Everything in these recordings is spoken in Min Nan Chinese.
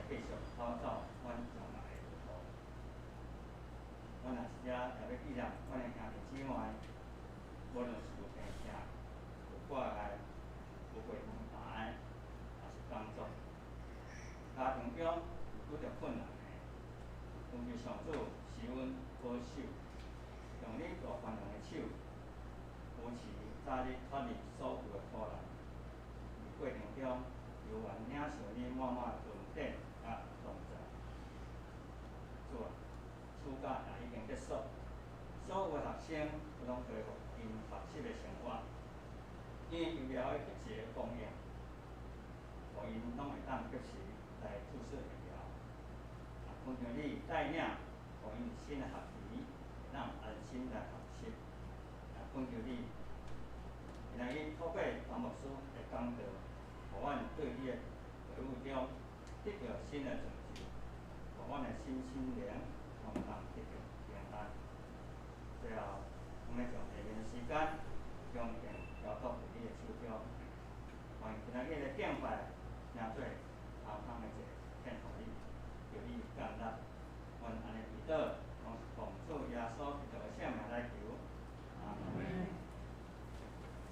繼續跑走阮將來的路途。阮也佇遮也欲紀念阮的兄弟姊妹，無論是有病痛、有掛礙、有過問題，抑是工作、家庭中有拄著困難的，懇求上主施恩保守，用你大寬容的手，扶持早日脫離所有的苦難。佇過程中，猶原領受你滿滿的恩典佮同在。主啊，暑假也已經結束，所有的學生攏恢復𪜶學習的生活，因疫苗的及時的供應，予𪜶攏會當及時來注射疫苗。也懇求你帶領，予𪜶新的學期會當安心來學習。也懇求你，今仔日透過黃牧師的講道，予阮對你的話語中得著新的造就，予阮的身心靈攏通得著平安。最後，阮欲將下面的時間，恭敬交託佇你的手中，願今仔日的敬拜，成做頭空的一個獻予你，求你降納，阮按呢祈禱，攏是奉主耶穌基督的聖名來求，阿門。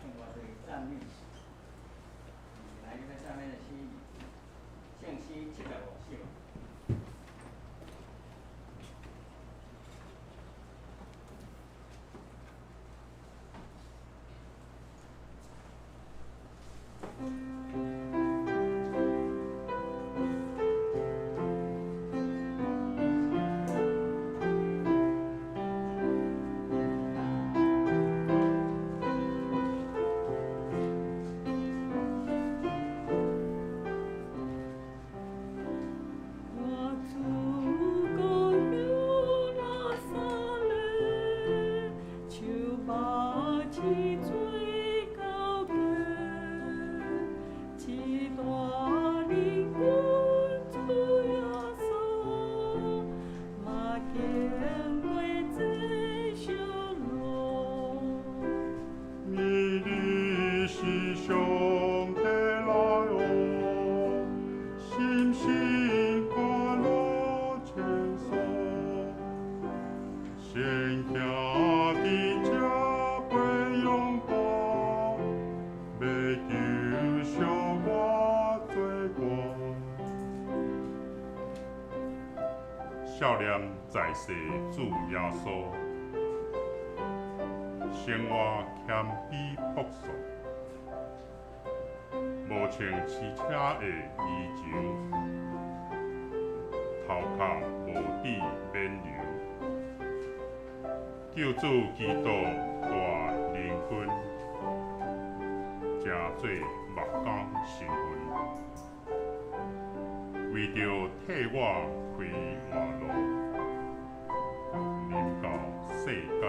聖歌對讚美，來，你欲讚美的是聖詩75首。我祖故乡拿撒勒，树木饲最高根，一大灵君主耶稣，嘛经過這小路。你是上帝來哦，心心快樂千梭，先行佇這飛揚光，欲救贖我罪過。少年在世主耶穌，生活謙卑樸素，無穿騎車的衣裳，頭殼無戴冕旒。救主基督大靈君，成做木工身份，為著替我開活路，臨到世間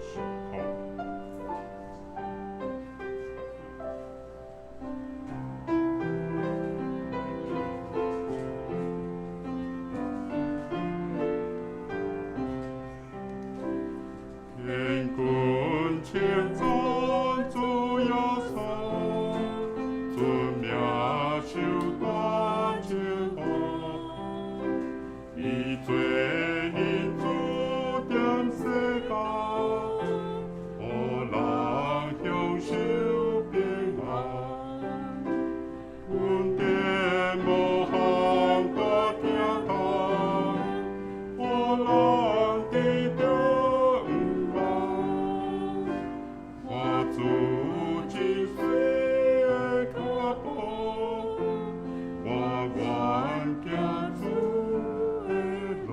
受苦。天君稱讚主耶穌，尊名受大祝福，伊做人主點世界，予人享受平安。恩典無限大疼痛，予人得著向望。看主真水的腳步，我願行主的路。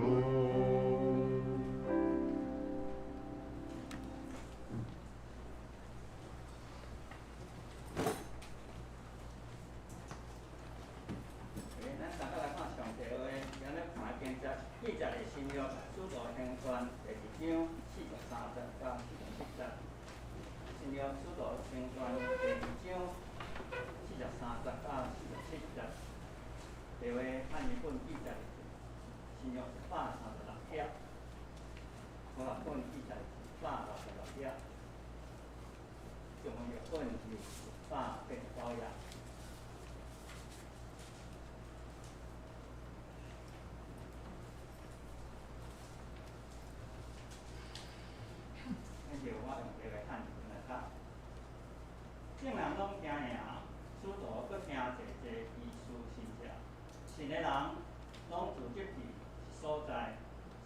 咱大家來看上帝話，今日看的經節記載佇新約使徒行傳第二章43節到47節。新約使徒行傳第二章43節到47節。這話漢語本記載新約136頁，和合本記載166頁，中文譯本是189頁。个人攏聚集佇一所在，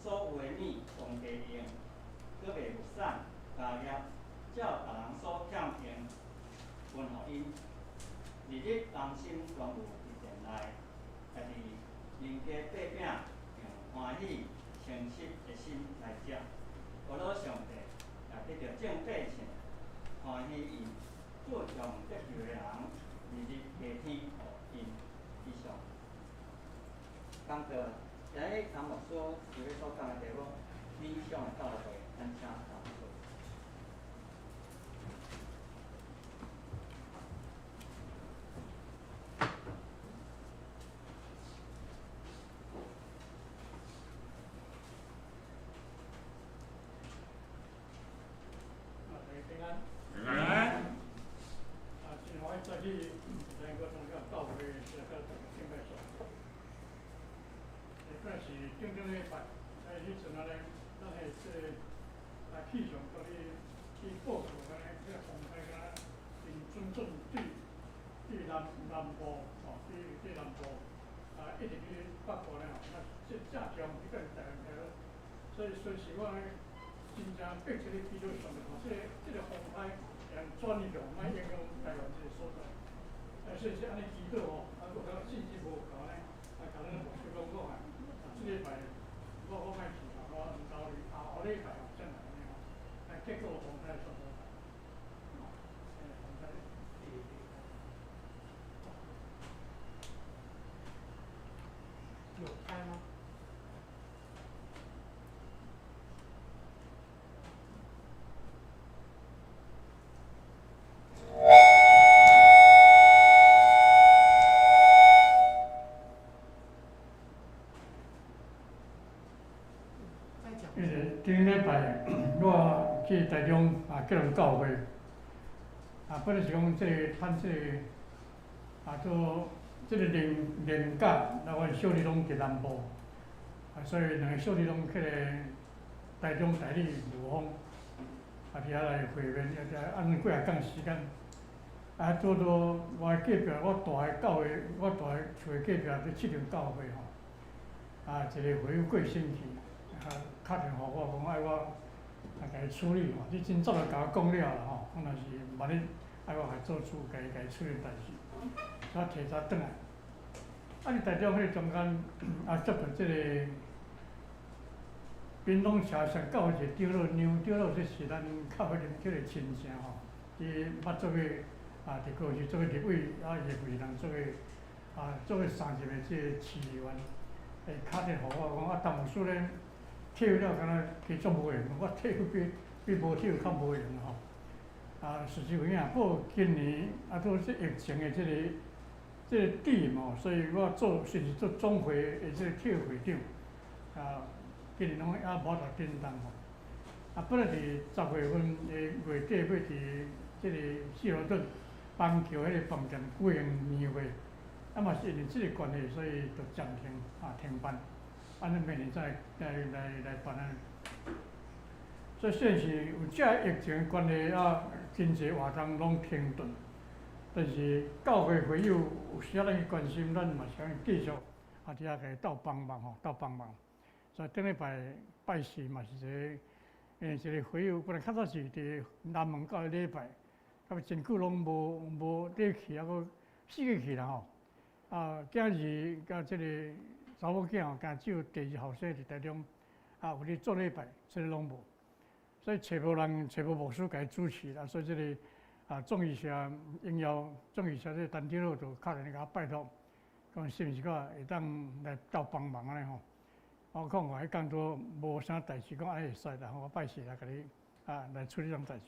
所有的物拢加用，閣賣物產家業，照逐人所欠用分予𪜶。日日同心全有佇殿內，家己人家擘餅，用歡喜誠實的心來食。呵咾上帝也得著眾百姓歡喜伊，注重得救的人，日日加添予𪜶。以上。講到今日陳牧師就欲所講的題目，理想的教會，咱請陳牧師。啊，大家平安。平安。啊，真歡喜再去咱個宗教教會來甲大家敬拜上帝。本來是頂頂禮拜，在彼陣仔咧，咱的這個啊氣象局去報告安呢，這個風颱敢若真準準對南部吼，對南部啊，一直去北部咧吼，啊，這正強去到台灣來，所以隨時我咧真正迫切咧祈禱上帝，吼，這個風颱會轉向，莫影響台灣這個所在。啊，所以是按呢祈禱吼，啊，閣感覺信心無夠呢，啊，共咱牧師講講啊，啊，這禮拜我莫去啊，我毋知後後禮拜吼才來按呢吼，啊，結果風颱煞無來，吼，風颱。有開嗎？再講。因為頂禮拜我去台中啊，基隆教會啊，本來是講這個趁這個啊做這個年假，那阮小弟攏佇南部，啊，所以兩個小弟攏去個台中大理霧峰，啊，佇遐來會面，啊，按呢幾仔工時間，啊，拄拄我隔壁我住的教會，我住的厝的隔壁佇這間教會吼，啊，一個會友過身去，啊，敲電話我講愛我啊，共伊處理吼，你真早就共我講了啦吼，講若是萬一愛我來做主，共伊處理代誌，所以提早轉來。啊，佇台中彼個中間，啊，接著這個屏東社上教會一個長老梁長老，這是咱教會啉酒的親戚吼，伊捌做過啊，佇過去做過立委，啊，伊為人做過啊，做過三任的這個市議員，會敲電話我講啊，陳牧師咧退休了，敢若加足無閒，我退休比無退休較無閒吼。啊，事實有影，不過今年啊，拄這疫情的這個點吼，所以我做甚至做總會的這個體育會長，啊，今年攏猶無法度振動吼。啊，本來佇10月份的月底欲佇這個希羅頓板橋彼個飯店舉行年會，啊嘛是因為這個關係，所以就暫停啊停辦，按呢明年再來辦按呢。所以算是有這個疫情的關係啊，真濟活動攏停頓。但是教會會友有時仔咱去關心，咱嘛是講繼續啊，佇遐共伊鬥幫忙吼，鬥幫忙。所以頂禮拜拜四嘛是一個，因為一個會友本來較早是佇南門教會禮拜，啊，真久攏無咧去，啊，閣四個去啦吼。啊，今日佮這個查某囝吼，今只有第二後生佇台中，啊，有咧做禮拜，這個攏無，所以揣無人，揣無牧師共伊主持啦，所以這個啊，眾議社榮耀眾議社這個陳長老就敲電話共我拜託，講是毋是講會當來鬥幫忙按呢吼。我講我彼工都無啥代誌，講按呢會使啦，我拜四來共你啊來處理這種代誌。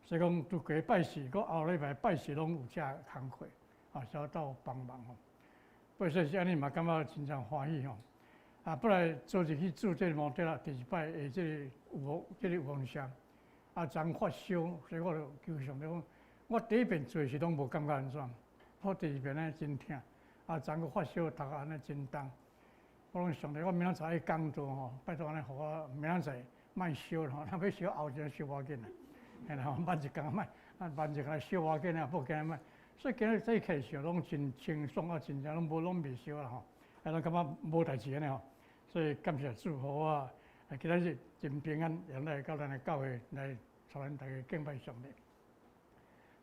所以講，拄過拜四，閣後禮拜拜四攏有這工課，啊，需要鬥幫忙吼。不過說是按呢嘛，感覺真正歡喜吼。啊，本來昨日去做這個模特啦，第二擺的這個有這個有風聲，啊，昨昏發燒，所以我就求上帝講，我第一遍做時攏無感覺按怎，我第二遍呢真疼，啊，昨昏閣發燒，頭殼按呢真重。我講上帝，我明仔載愛講道吼，拜託按呢，予我明仔載莫燒吼，若欲燒後日燒無要緊啦，嘿啦，慢一工莫，啊慢一工燒無要緊啊，不過今日莫，所以今日早起時攏真清爽啊，真正攏無攏袂燒啦吼，啊，攏感覺無代誌按呢吼，所以感謝主予我啊，今仔日真平安，會來到咱的教會來帶咱大家敬拜上帝。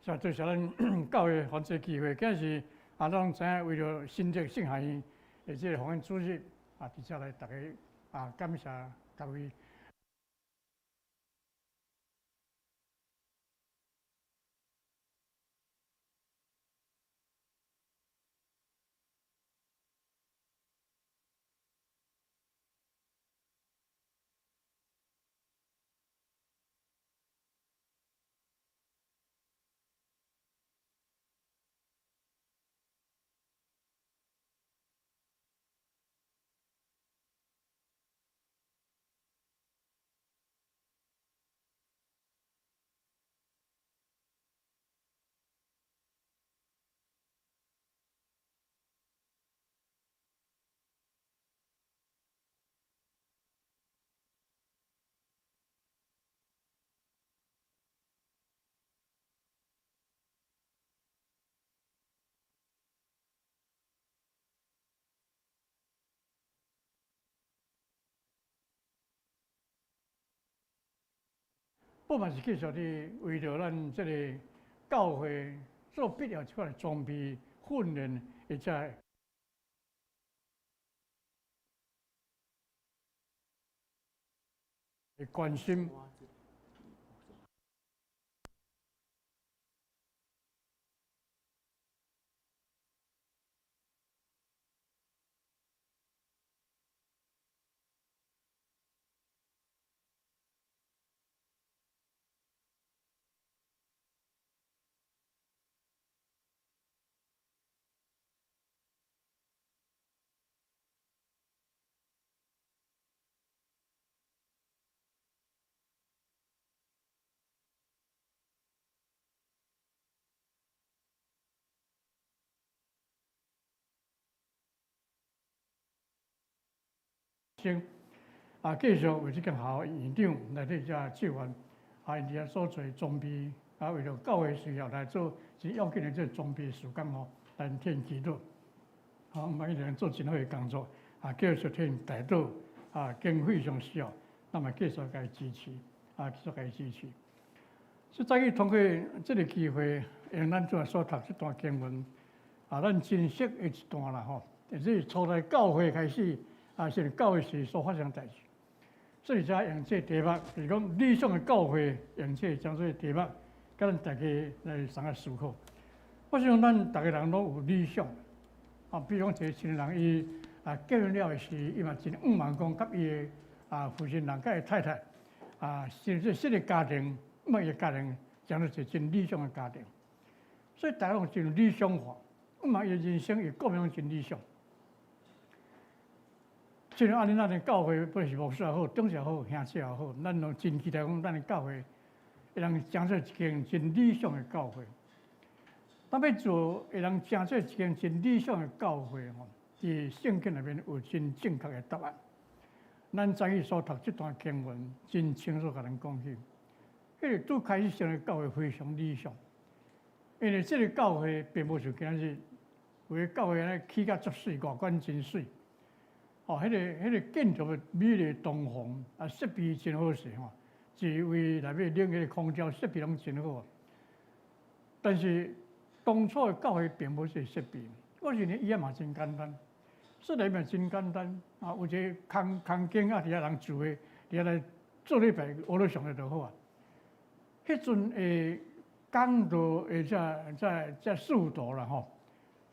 所以多謝咱教會予這機會，今日是啊，咱攏知影為著新竹聖學院的這個黃主日啊，佇遮來逐家啊，感謝各位。我嘛是繼續佇為著咱這個教會做必要這款裝備訓練，會才會關心。啊，繼續為這間學校院長來佇遮志願，啊，𪜶佇遐所做裝備，啊，為著教會需要來做真要緊的這裝備事工吼，來替祈禱，好，嘛伊能做真好的工作，啊，繼續替𪜶代禱，啊，經費上需要，咱嘛繼續共伊支持，啊，繼續共伊支持。所以早起通過這個機會，用咱拄仔所讀這段經文，啊，咱真熟的一段啦吼，這是初代教會開始。啊，是教會時所發生代誌，所以才用這個題目，就是講理想的教會，用這個講這個題目，佮咱大家來相共思考。我想咱逐个人攏有理想，啊，比如講一個新人，伊啊結婚了的時，伊嘛真向望講，佮伊的啊負責人佮伊太太，啊，新這新的家庭，嘛伊的家庭，成做一個真理想的家庭。所以大家攏真理想化，嘛伊的人生會過攏真理想。像按呢，咱的教會不論是牧師也好，長執也好，兄姊也好，咱攏真期待講，咱的教會會當成做一間真理想的教會。咱欲做會當成做一間真理想的教會吼，佇聖經內面有真正確的答案。咱早起所讀這段經文，真清楚共咱講起，彼個拄開始成立教會非常理想，因為這個教會並無像今仔日有的教會按呢起甲足媠，外觀真媠。哦，彼個建築物美麗堂皇，啊，設備真好勢吼，一位內面冷氣空調設備攏真好。但是當初的教會並無這個設備，我認為伊也嘛真簡單，說來嘛真簡單啊，有一個空空間啊，佇遐人住的，佇遐來做禮拜，學咧上帝就好啊。彼陣的講道的這這這使徒啦吼，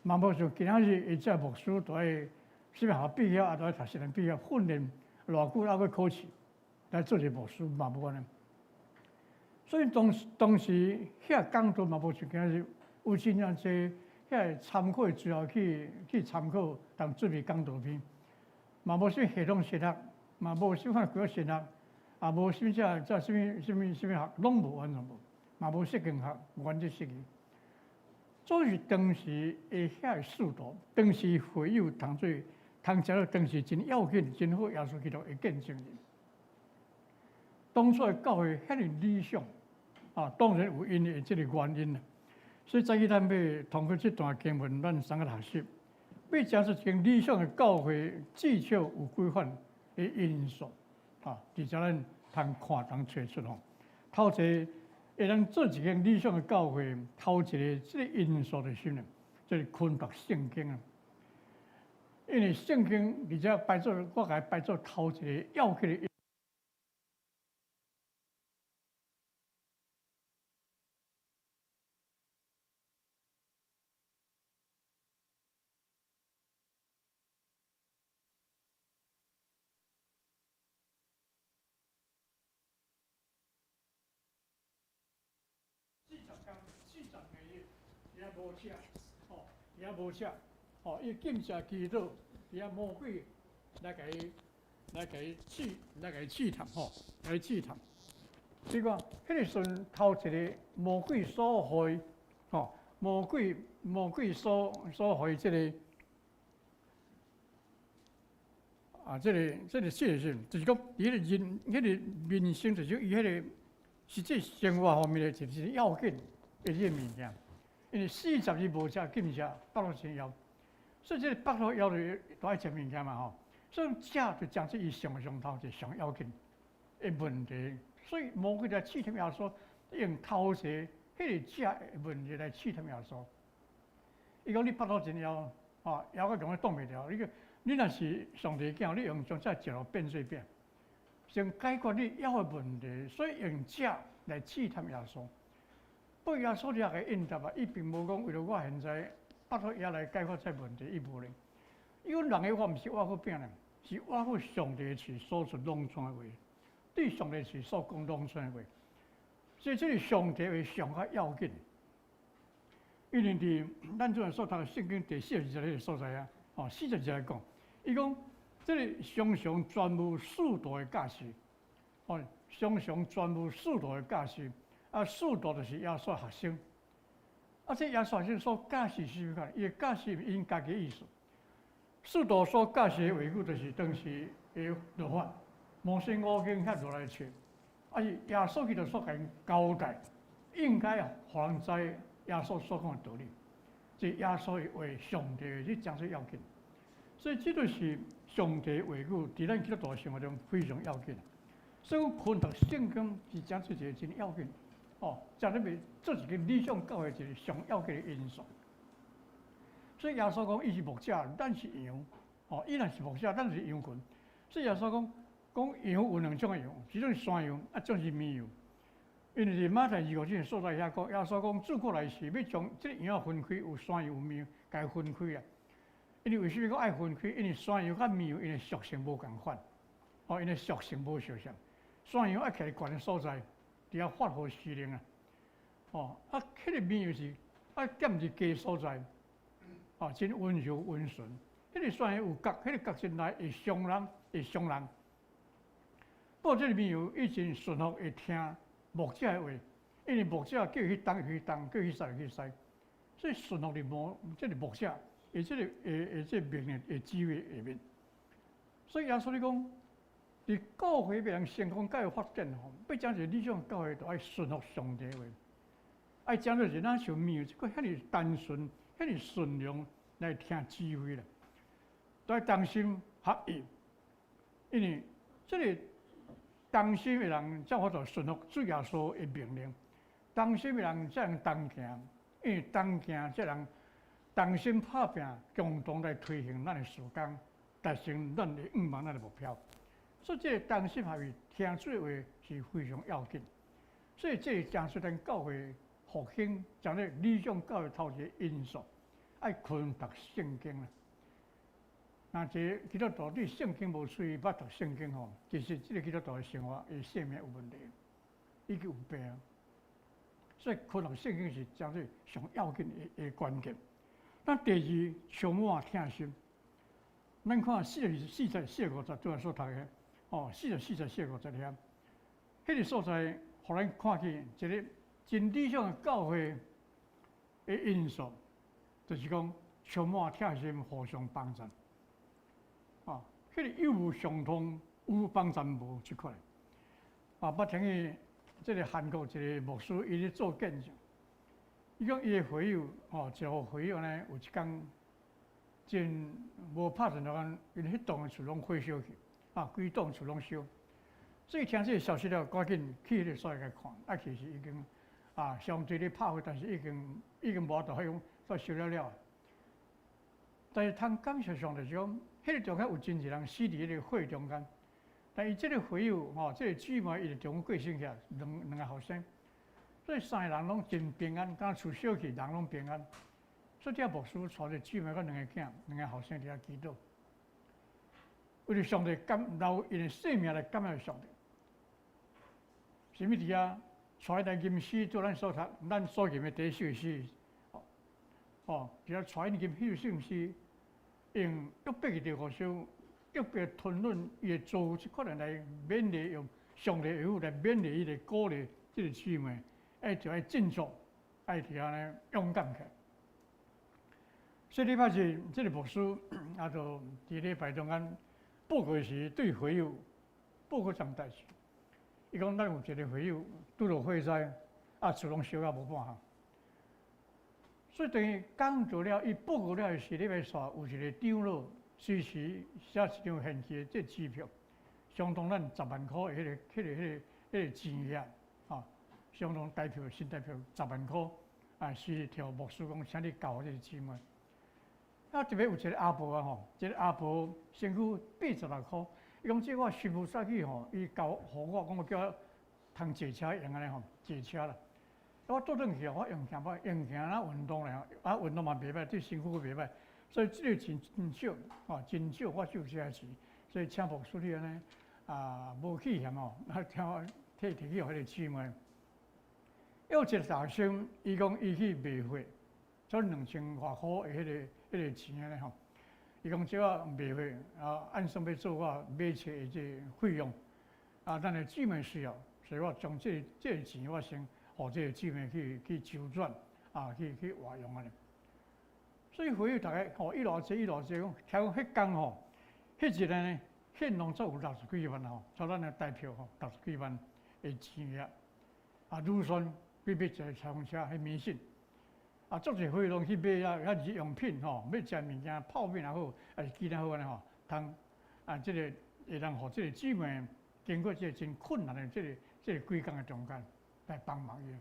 嘛無像今仔日的這牧師都愛。啥物學校畢業啊，都愛讀神學畢業訓練偌久，猶閣考試來做一個牧師嘛無按呢。所以當當時遐講道嘛無像今仔日有真正濟遐參考的資料去去參考，當準備講道篇，嘛無啥物系統神學，嘛無啥物款規個神學，也無啥物這這啥物啥物啥物學，攏無完全無，嘛無釋經學，原則釋義。所以當時的遐個使徒，當時會友通做。通食了當時真要緊、真好，耶穌基督的見證人。當初的教會遐爾理想，啊，當然有𪜶的這個原因啦。所以早起咱欲通過這段經文，咱三個學習，欲講出一間理想的教會，至少有幾款的因素啊，佇遮咱通看通揣出吼。頭一个會當做一間理想的教會，頭一个這个因素就是啥呢？就是勤讀聖經啊。因為聖經佇遮擺做，我共伊擺做頭一个要緊的。40工，40个日，伊也無食，吼，伊也無食，吼，伊禁食祈禱，伊遐魔鬼來共伊，來共伊試，來共伊試探，吼，來試探。所以講，彼个時陣頭一个魔鬼所予伊，吼，魔鬼魔鬼所所予伊這个，啊，這个這个試的時陣，就是講，伊彼个人，彼个民生，就是伊彼个實際生活方面的就是要緊的這個物件。因為40日無食禁食，腹肚真枵，所以這个腹肚枵就都愛食物件嘛吼。所以食就講出伊上上頭一個上要緊的問題。所以魔鬼來試探耶穌，用頭一个彼个食的問題來試探耶穌。伊講你腹肚真枵，吼，枵到共你擋袂牢。你講你若是上帝囝，你用將這石頭變做餅，先解決你枵的問題。所以用食來試探耶穌。不過耶穌也共應答啊，伊並無講為著我現在腹肚枵來解決這問題，伊無咧。伊講人的活毋是倚靠餅咧，是倚靠上帝的喙所出攏總的話，對上帝喙所講攏總的話。所以這個上帝話上較要緊。因為佇咱這陣所讀的聖經第四十二節彼個所在啊，哦，四十二節來講，伊講這个常常全無使徒的教示，哦，常常全無使徒的教示，啊，使徒就是耶穌學生，啊，這耶穌學生所教示是啥物款？伊的教示是𪜶家己的意思。使徒所教示的話語就是當時的律法，摩西五經遐落來冊，啊是耶穌基督所共𪜶交代，應該予人知耶穌所講的道理，這耶穌的話，上帝的話，這誠濟要緊。所以這就是上帝的話語，佇咱基督徒生活中非常要緊。所以講，勤讀聖經是誠濟一个真要緊，哦，誠咧袂做一个理想教會一个上要緊的因素。所以耶穌講，伊是牧者，咱是羊，哦，伊若是牧者，咱是羊群。所以耶穌講，講羊有兩種的羊，一種是山羊，一種是綿羊。因為佇馬太25章所在遐講，耶穌講主過來時，欲將這个羊仔分開，有山羊有綿羊，共伊分開啊。因為為啥物講愛分開？因為山羊佮綿羊，𪜶的屬性無仝款，哦，𪜶的屬性無相像。山羊愛徛佇懸的所在，佇遐發號施令啊，哦，啊，彼个綿羊是愛踮佇低所在，哦，真溫柔溫順。彼个山羊有角，彼个角真來會傷人，會傷人。不過這个綿羊伊真順服，會聽牧者的話，因為牧者叫伊去東就去東，叫伊去西就去西，所以順服佇牧，這个牧者，的這个的這个命令的指揮下面。所以耶穌咧講，佇教會欲通成功，佮有發展吼，欲講一个理想教會，就愛順服上帝話，愛講做是若像綿羊，這個遐爾單純、遐爾順良來聽指揮啦，都愛同心合意，因為這个同心的人才有法度順服主耶穌的命令，同心的人才能同行，因為同行才能同心拍拚，共同來推行咱的事工，達成咱的願望、咱的目標。所以，這个同心合意聽主的話是非常要緊。所以，這个誠是咱教會復興、誠咧理想教會頭一个因素，愛勤讀聖經啦。若一个基督徒對聖經無喙，捌讀聖經吼，其實這个基督徒的生活、伊生命有問題，已經有病。所以，勤讀聖經是誠濟上要緊的關鍵。咱第二，充滿疼心。咱看44節、45節拄仔所讀的，哦，44節、45節遐，彼个所在，予咱看見一个真理想的教會的因素，就是講充滿疼心，互相幫贊。啊，彼个有無相通，有幫贊無這款。啊，捌聽見這个韓國一个牧師，伊咧做見證，伊講伊的會友吼，一個會友呢，有一工真無拍算講，𪜶彼棟厝攏火燒去，啊，規棟厝攏燒。所以聽這個消息了，趕緊去彼個所在看，啊，其實已經啊，相對咧拍火，但是已經無法度彼講煞燒了了。但是通感謝上帝是講，彼個中間有真濟人死佇彼個火中間，但伊這個會友吼，這個姊妹伊就中過身去啊，兩個後生，所以三個人攏真平安，敢厝燒去，人攏平安。所以這牧師帶著姊妹佮兩個囝，兩個後生佇遐祈禱，為著上帝感留𪜶的性命來感謝上帝。啥物佇遐帶來吟詩做咱所讀，咱所吟的第一首詩，哦，佇遐帶𪜶吟彼首聖詩，用約伯記第五章，約伯吞忍伊的遭遇，這款人來勉勵，用上帝的話來勉勵伊來鼓勵這個姊妹，愛就愛振作，愛佇遐呢勇敢起來。所以禮拜日，這個牧師啊，就佇禮拜中間報告時，對會友報告這代誌。伊講咱有一個會友拄著火災，啊，厝攏燒甲無半項。所以等於講做了，伊報告了的時，禮拜煞有一個長老隨時寫一張現金的這支票，相當咱10萬箍的彼個錢額，啊，相當台票新台票十萬箍，啊，是佇牧師講，請你交這個姊妹。啊，特別有一個阿婆啊吼，這個阿婆身軀86箍，伊講這我媳婦早起吼，伊交予我講我叫我通坐車用按呢吼，坐車啦。我倒轉去我用行用行啊運動咧，啊運動嘛袂歹，對身軀閣袂歹，所以這個錢真少，吼真少，我收這個錢，所以請牧師你按呢啊無去嫌哦，啊聽我提提去予彼個姊妹。有一個大學生，伊講伊去賣貨。才2000外箍的彼個錢按呢吼，伊講這我賣貨啊，按算欲做我買冊的這個費用，啊，咱的姊妹需要，所以我將這個錢我先予這個姊妹去周轉，啊，去活用按呢。所以會友逐家吼，伊偌濟伊偌濟講，聽講彼工吼，彼一個呢，獻攏總有六十幾萬吼，像咱的台票吼，六十幾萬的錢啊，啊，女孫去買一個彩虹車，彼迷信。啊，足濟會攏去買啊，較日用品吼，欲食物件，泡麵也好，抑是其他好按呢吼，通啊，這個會當予這個姊妹經過這個真困難的這個幾工的中間來幫忙伊。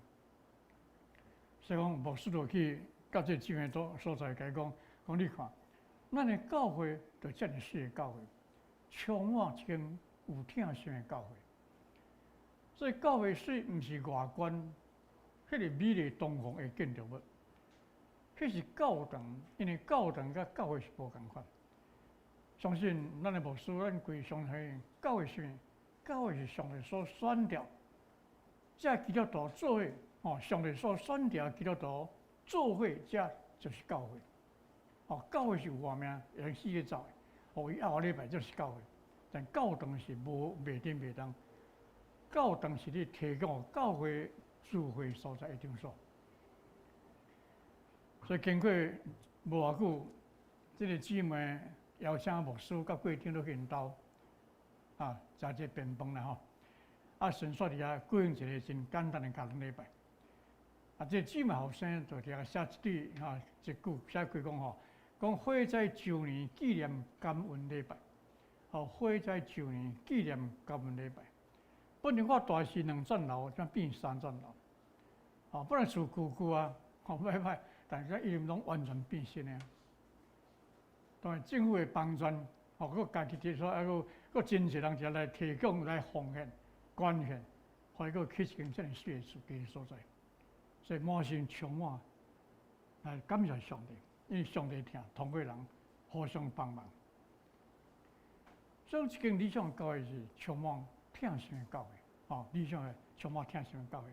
所以講，牧師就去到這個姊妹所在，共伊講，講你看，咱的教會就遮爾水的教會，充滿一間有疼心的教會。所以教會水毋是外觀，彼個美麗堂皇的建築物。彼是教堂，因為教堂佮教會是無仝款。相信咱的牧師，咱規相信教會是，教會是上帝所選召，這基督徒做伙，哦，上帝所選召基督徒做伙，這就是教會。哦，教會是有活命，會死去走的。哦，伊後禮拜就是教會，但教堂是無袂振袂動。教堂是咧提供教會聚會所在的場所。所以經過無偌久，這個姊妹邀請牧師佮會長落去𪜶兜，啊，食這便飯啦吼。啊，順紲佇遐舉行一個真簡單的家庭禮拜。啊，這個姊妹後生就佇遐寫一對哈一句寫幾講吼，講火災周年紀念感恩禮拜，吼，火災周年紀念感恩禮拜。本來我蹛是兩層樓，才變三層樓。哦，本來厝舊舊啊，吼歹歹。但是伊攏完全變新的，當然政府的幫助，吼，閣家己提出，啊，閣閣真濟人就來提供來奉獻、捐獻，予伊閣起一間遮爾水的厝的所在，所以滿心充滿來感謝上帝，因為上帝疼，通過人互相幫忙。所以這間理想教會是充滿疼心的教會，吼，理想的充滿疼心的教會。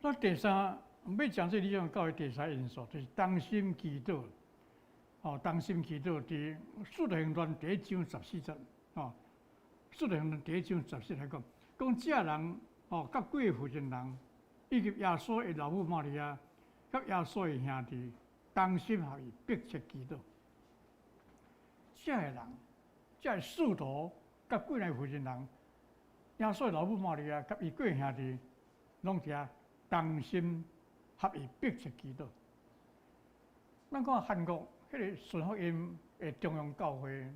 那第三。欲講這理想教會第三因素，就是同心祈禱。哦，同心祈禱佇使徒行傳第一章十四節，哦，使徒行傳第一章十四節講，講這人哦，佮幾个負責人，以及耶穌的老母瑪利亞，佮耶穌的兄弟，同心合意，迫切祈禱。這個人，這個使徒，佮幾个負責人，耶穌的老母瑪利亞，佮伊幾个兄弟，攏佇遐同心。合意迫切祈禱。咱看韓國彼个順福音的中央教會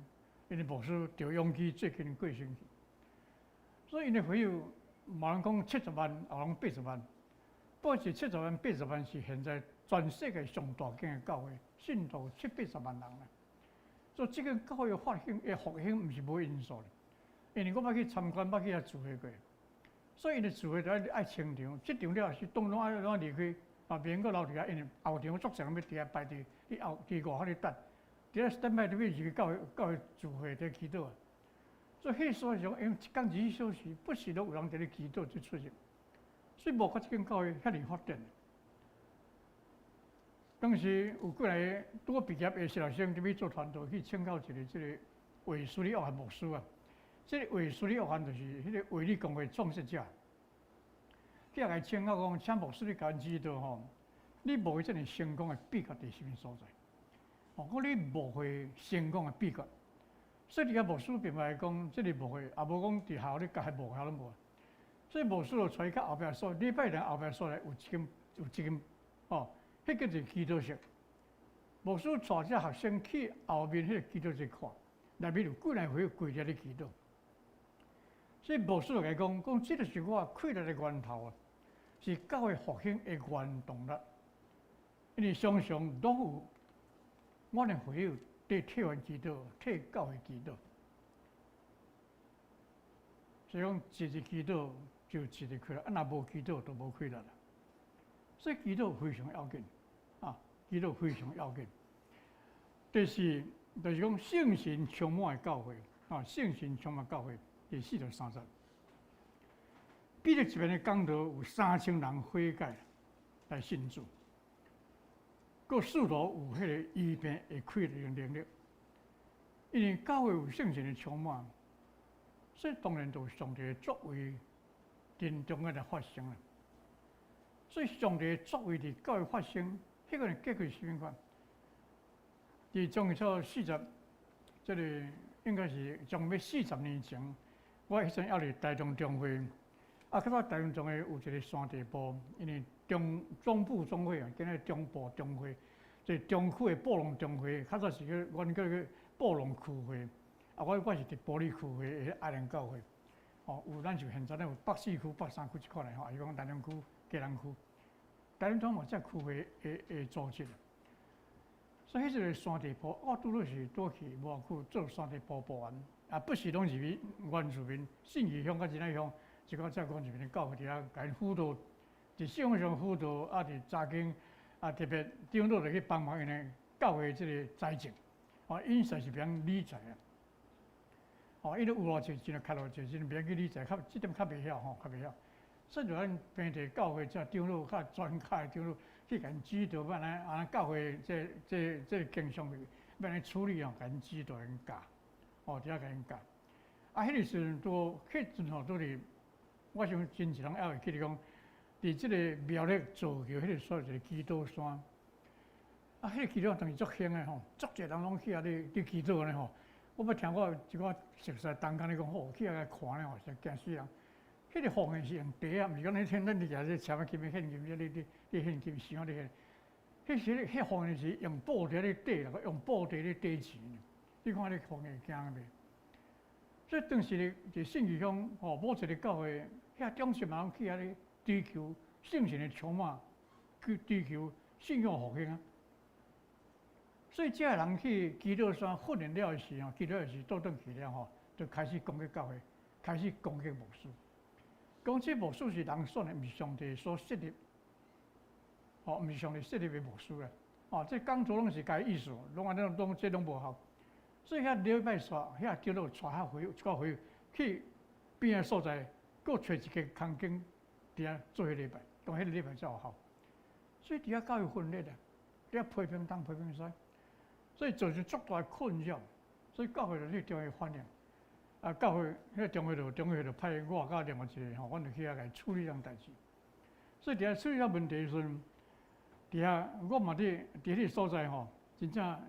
，𪜶的牧師趙永基最近過身去，所以𪜶的會友嘛人講七十萬，也人八十萬。不過是七十萬、八十萬是現在全世界上大間的教會，信徒七八十萬人啦。所以這間教會發興的復興，毋是無因素的，因為我捌去參觀，捌去遐聚會過。所以𪜶的聚會都愛愛清場，這場了是當攏愛攏離開，啊，免閣留佇遐，因為後場足濟人欲佇遐排隊，佇後佇外口咧等，佇遐 stand by 佇欲入去教會教會聚會佇祈禱啊。所以彼所在用一工24小時，不時攏有人佇咧祈禱佇出入。所以無怪這間教會遐爾發展。當時有幾个拄好畢業的小學生入去做傳道，去請教一个這个衛斯理約翰牧師啊。這个衛斯理約翰就是彼个衛理公會創設者。去共伊請教講，請牧師你共阮指導吼，你牧會遮爾成功的秘訣佇啥物所在？哦，講你牧會成功的秘訣。所以佇遐牧師並袂講，這个牧會，也無講佇學校咧教牧會攏無。所以牧師就帶伊到後壁所，禮拜六後壁所來有一間有一間哦，彼個是祈禱室。牧師帶這學生去後面彼個祈禱室看，內面有幾若會友跪佇咧祈禱。所以牧師就共伊講，講這個是我氣力的源頭啊，是教會復興的原動力。因為常常攏有阮的會友佇替阮祈禱，替教會祈禱。所以講，一日祈禱就一日氣力，啊，若無祈禱就無氣力啦。所以祈禱非常要緊，啊，祈禱非常要緊。第四，就是講聖神充滿的教會，啊，聖神充滿教會，第四十三節。彼得一遍的講道有3000人悔改來信主，閣使徒有彼个醫病的氣力能力，因為教會有聖神的充滿。所以當然就上帝的作為陣中間來發生啦。所以上帝的作為佇教會發生，彼個結果是啥物款？佇將近四十，這个應該是將欲40年前，我彼陣猶佇台中中會，啊，較早台中中會有一个山地部，因為中中部總會啊，今日中部中會，這中區的布農中會，較早是叫阮叫做布農區會。啊，我我是佇埔里區會的愛蓮教會，哦，有咱就現在咧有北四區、北三區這款的吼，伊講南洋區、基隆區，台灣嘛這區會的的組織。所以彼個山地部，我拄好是拄去無偌久做山地部部員，啊，不時攏入去原住民信義鄉佮仁愛鄉，一寡這原住民的教會佇遐共𪜶輔導，佇信仰上輔導，啊，佇查經，啊，特別長老就去幫忙𪜶的教會這個財政，哦，𪜶實在是袂曉理財啊。哦，𪜶都有偌濟錢就開偌濟錢，袂曉去理財，較這點較袂曉吼，較袂曉。所以就咱平地教會這長老較專家的長老去共𪜶指導，欲按怎按怎教會這這這經商欲按怎處理哦，共𪜶指導𪜶教，哦，佇遐共𪜶教。啊，彼个時陣拄彼陣吼，拄佇，我想真濟人猶會記得講，佇這個苗栗造橋彼个所在一个祈禱山，啊，彼个祈禱當時足興的吼，足濟人攏去遐咧咧祈禱呢吼。我捌聽我一寡熟似同工咧講，吼，去遐看咧吼，實驚死人。彼个奉獻是用袋仔，毋是講你聽咱佇遐咧車仔金現金，你你你現金箱咧現。彼時彼奉獻是用布袋咧袋，用布袋咧袋錢。你看你奉獻驚袂？所以當時咧，佇信義鄉吼，某一个教會，遐中心人去遐咧追求聖神的充滿，去追求信仰復興啊。所以這个人去祈禱山訓練了的時候，祈禱的時倒轉去了吼，就開始攻擊教會，開始攻擊牧師。講這牧師是人選的，毋是上帝所設立，吼，毋是上帝設立的牧師啦。哦，這講座攏是共意思，攏按呢攏這攏無效。所以遐禮拜煞，遐長老帶遐會一寡會友去邊仔所在，閣揣一間空間佇遐做彼禮拜，當彼个禮拜才有效。所以佇遐教會分裂啊，佇遐批評東批評西。所以造成足大的困擾，所以教會就去中會反映，啊，教會彼个中會就中會就派我佮另外一個吼，阮就去遐共處理這項代誌。所以佇遐處理這問題的時陣，佇遐我嘛佇佇彼个所在吼，真正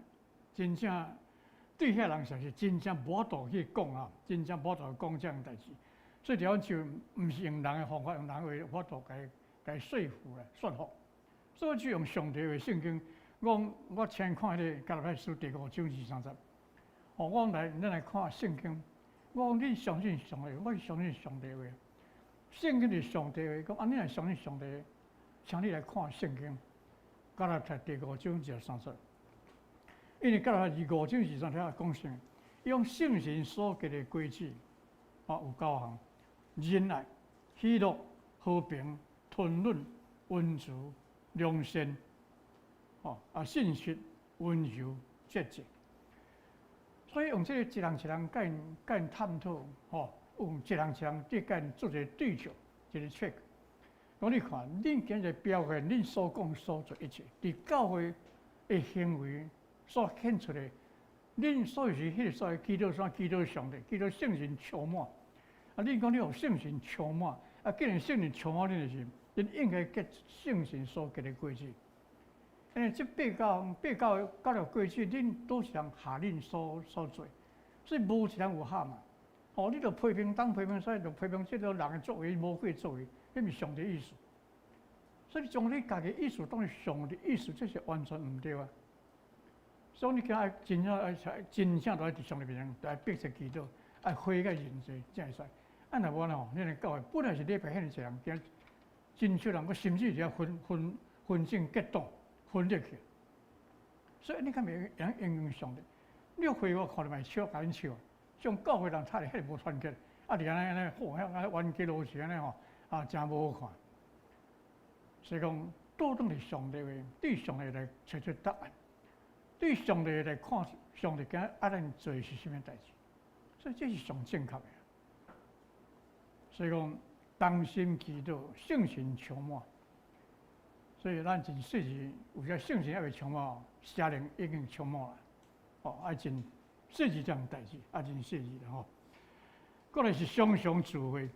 真正對遐人實是真正無法度去講啊，真正無法度講這項代誌。所以佇遐就毋是用人的方法，用人的法度共共說服啦，說服。所以就用上帝的聖經，我我請看彼個加拉太書第五章二三節。哦，我來咱來看聖經，我講你相信上帝，我是相信上帝話。聖經是上帝話，講啊，你若相信上帝，請你來看聖經。加拉太第五章二十三節，因為加拉太二五章二三節講啥？用聖神所結的果子，啊，有九項：仁愛、喜樂、和平、吞忍、溫慈、良善，哦，啊，信實、溫柔、節制。所以用這個一項一項共𪜶共𪜶探討，吼，用一項一項去共𪜶做一個對照，一個 check。講你看，恁今日表現，恁所講所做一切，佇教會的行為所顯出來，恁所以是彼個所謂祈禱啥？祈禱上帝，祈禱聖神充滿。啊，恁講你予聖神充滿，啊，既然聖神充滿恁的時，恁應該結聖神所結的果子。因為這八九八九個果子，恁都是人下恁所所做，所以無一人有喊嘛。哦，你著批評東批評西，就批評這個人的作為，魔鬼作為，彼毋是上帝意思。所以你將你家己意思當做上帝意思，這是完全毋對啊。所以你今愛真正愛真正都愛佇上帝面前來迫切祈禱，愛悔改認罪才會使。啊，若無吼，咱的教會本來是禮拜遐爾濟人，今真少人，閣甚至是分分分眾結黨分裂去。所以你較袂會應用上帝。你回我看著嘛笑，共恁笑。像教會人睇來遐爾無團結，啊，佇按呢按呢，吼，遐按呢冤家路是按呢吼，啊，誠無好看。所以講，倒轉佇上帝話，對上帝來揣出答案，對上帝來看，上帝今仔愛咱做的是啥物代誌？所以這是上正確的。所以講，同心祈禱，聖神充滿。所以咱真細時，有時聖神猶未充滿，邪靈已經充滿啦。哦，愛真細緻這項代誌，愛真細緻啦吼。過來是常常聚會，